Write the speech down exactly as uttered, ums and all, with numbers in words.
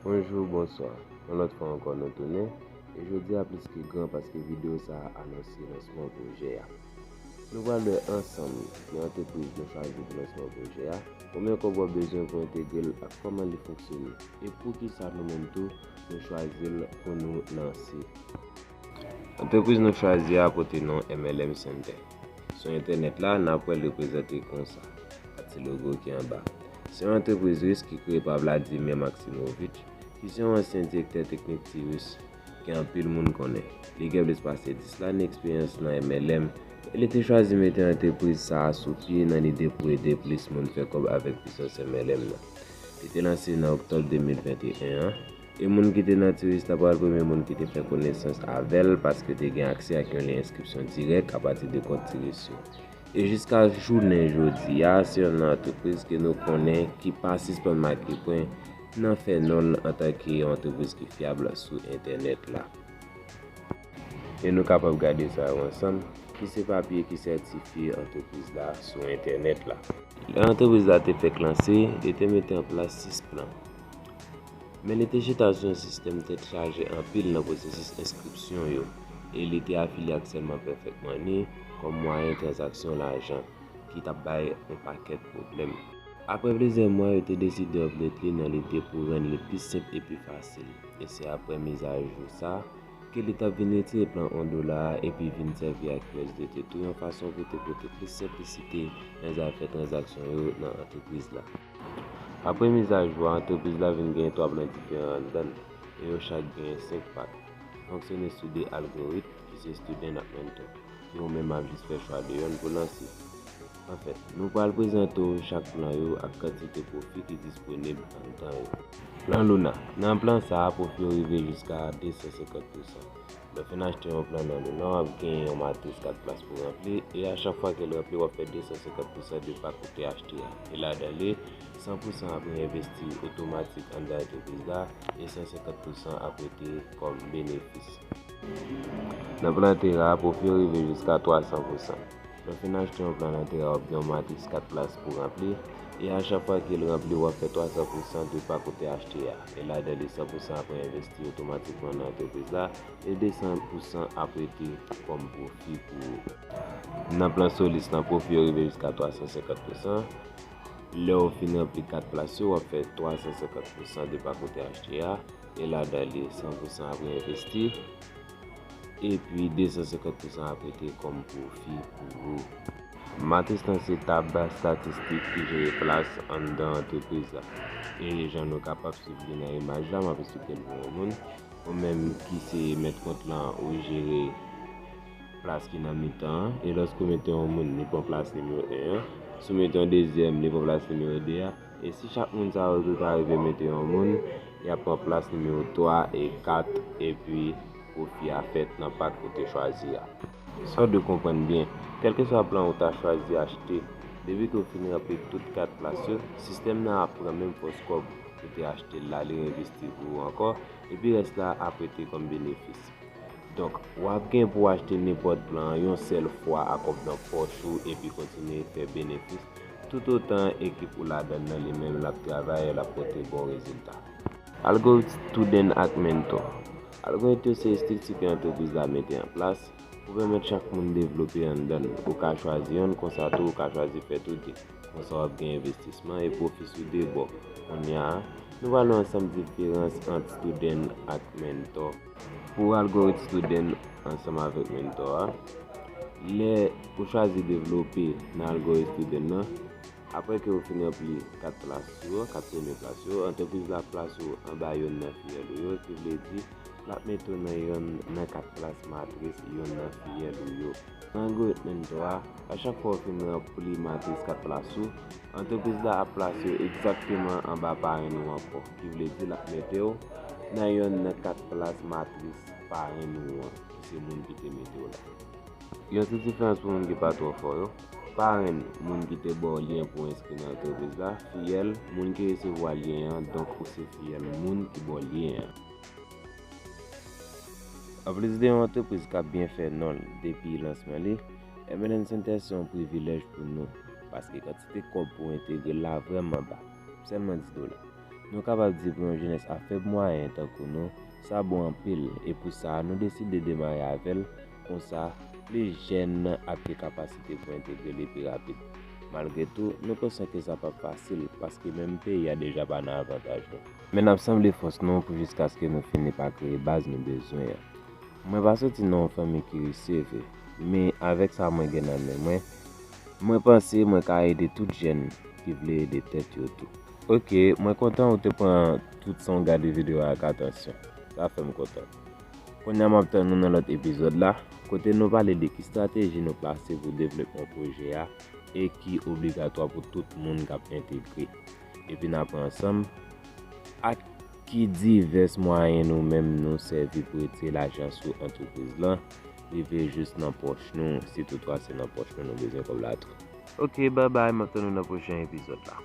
Bonjou, bonswa. Yon lòt fwa ankò, nou tounen. E jodi a plis ke gran paske videyo sa a anonse lansman pwojè a. Nou pral wè ansanm ki antrepriz nou chwazi pou lansman pwojè a, konbyen kòb w ap bezwen pou entegre l ak kòman li fonksyone, e poukisa nou menm tou nou chwazi l pou nou lanse. Antrepriz nou chwazi a pote non M L M Center. Sou entènèt la, n ap wè l reprezante konsa, ak ti logo ki anba. Se yon antrepriz ris ki kreye pa Vladimir Maximovich, ki se yon ansyen direktè teknik ti ris ke anpil moun konnen. Li gen plis pase dis lane eksperyans nan M L M, e li te chwazi mete antrepriz sa a sou pye nan lide pou ede plis moun fè kòb avèk pwisans M L M nan. Li te lanse nan oktòb de mil venteyen an, e moun ki te nan ti ris la pral premye moun ki te fè konesans avè l paske te gen aksè ak yon lyen enskripsyon dirèk apati de kont ti ris yo. E jiska jounen jodi a, se yon antrepriz ke nou konnen ki pa sispann make pwen nan fè non l antanke yon antrepriz ki fyab sou entènèt la. E nou kapab gade sa yo ansanm, ki se papye ki sètifye antrepriz la sou entènèt la. Lè antrepriz la te fèk lanse, li te mete an plas sis plan. Men li te chita sou yon sistèm tèt chaje anpil nan pwosesis enskripsyon yo, e li te afilye ak sèlman Perfect Money kòm mwayen tranzaksyon lajan, ki t ap bay yon pakèt pwoblèm. Apre plizyè mwa, yo te deside update li nan lide pou rann li pi senp e pi fasil. E se apre mizajou sa a ke li t ap vin retire plan yon dola a epi vin sèvi ak U S D T tou yon fason pou te pote plis senplisite nan zafè tranzaksyon yo nan antrepriz la. Apre mizajou a, antrepriz la vin gen twa plan diferan anndan l, e yo chak gen senk pak, fonksyone sou de algorit, ki se Student ak Mentor, ke ou menm ap jis fè chwa de yonn pou lanse. Anfèt, nou pral prezante w chak plan yo ak kantite pwofi ki disponib anndan yo. Plan Luna. Nan plan sa a, pwofi yo rive jiska de san senkant pousan. Lè w fin achte yon plan nan Luna, w ap gen yon matris kat plas pou ranpli, e a chak fwa ke l ranpli, w ap fè de san senkant pousan de pak ou te achte a. E ladan li, san pousan ap reenvesti otomatik anndan antrepriz la, e san senkant pousan ap rete kòm benefis. Nan plan Terra, pwofi yo rive jiska twa san pousan. Lè w fin achte yon plan nan Terra, w ap gen yon matris kat plas pou ranpli, e a chak fwa ke l ranpli, w ap fè twa san pousan de pak ou te achte a. E ladan li, san pousan ap reenvesti otomatikman nan antrepriz la, e de san pousan ap rete kòm pwofi pou ou. Nan plan Solis lan, pwofi yo rive jiska twa san senkant pousan. Lè w fin ranpli kat plas yo, w ap fè twa san senkant pousan de pak ou te achte a, e ladan li, san pousan ap reenvesti, epi de san senkant pousan ap rete kòm pwofi pou ou. Matris lan se tab statistik ki jere plas anndan antrepriz la. E jan nou kapab swiv li nan imaj la, m ap esplike l pou yon moun. Ou menm ki se mèt kont lan, ou jere plas ki nan mitan an. E lòske w mete yon moun, li pran plas nimewo en an. Si w mete yon dezyèm, li pran plas nimewo de a. E si chak moun sa yo tou ta rive mete yon moun, y ap pran plas nimewo twa e kat, epi pwofi a fèt nan pak ou te chwazi a. Sa w dwe konprann byen, kèlkeswa plan ou ta chwazi achte, depi ke w fin ranpli tout kat plas yo, sistèm nan ap pran menm fòs kòb ou te achte l la, li reinvesti pou ou ankò, epi rès la ap rete kòm benefis. Donk, w ap gen pou w achte nenpòt plan an yon sèl fwa a kòb nan pòch ou epi kontinye fè benefis toutotan ekip ou ladan l nan li menm l ap travay e l ap pote bon rezilta. Algorit Student ak Mentor. Algorit yo se estrikti ke antrepriz la mete an plas pou pèmèt chak moun devlope anndan l. Ou ka chwazi yonn, konsa tou ou ka chwazi fè tou de. Konsa w ap gen envestisman e pwofi sou de bò. Kounye a, nou pral wè ansanm diferans ant Student ak Mentor. Pou algorit Student ansanm avèk Mentor a, lè ou chwazi devlope nan algorit Student nan, apre ke ou fin ranpli kat plas yo, kat premye plas yo, antrepriz la ap plase w anba yonn nan fiyèl ou yo, ki vle di l ap mete w nan yonn nan kat plas matris yonn nan fiyèl ou yo. Nan algorit Mentor a, a chak fwa w fin ranpli matris kat plas ou, antrepriz la ap plase w egzakteman anba parenn ou ankò, ki vle di l ap mete w nan yonn nan kat plas matris parenn ou an, ki se moun ki te mete w la. Yon ti diferans pou moun ki pa twò fò yo. Parenn, moun ki te ba w lyen pou w enskri nan antrepriz la. Fiyèl, moun ki resevwa lyen an, donk ou se fiyèl moun ki ba w lyen an. Anplis de yon antrepriz k ap byen fè non l depi lansman li, M N N Center se yon privilèj pou nou, paske kantite kòb pou entegre l la vrèman ba, sèlman dis dola. Nou kapab di pou yon jenès a fèb mwayen tankou nou, sa bon anpil, e pou sa, nou deside demare avè l, konsa, plis jèn ap gen kapasite pou entegre li pi rapid. Malgre tou, nou konsyan ke sa p ap fasil, paske menm peyi a deja pa nan avantaj nou. Men n ap sanble fòs nou pou jiskaske nou fini pa kreye baz nou bezwen an. Mwen pa soti nan yon fanmi ki rich, se vre, men avèk sa mwen gen nan men mwen, mwen panse mwen ka ede tout jèn ki vle ede tèt yo tou. Ok, mwen kontan ou te pran tout san w gade videyo a ak atansyon. Sa fè m kontan. Kounye a m ap tann nou nan lòt epizòd la, kote nou pale de ki estrateji nou plase pou devlopman pwojè a e ki obligatwa pou tout moun k ap entegre. Epi n aprann ansanm ak ki divès mwayen nou menm nou sèvi pou retire lajan sou antrepriz lan, rive jis nan pòch nou, si toutfwa se nan pòch nou nou bezwen kòb la tou. Ok, babay, m ap tann nou nan pwochen epizòd la.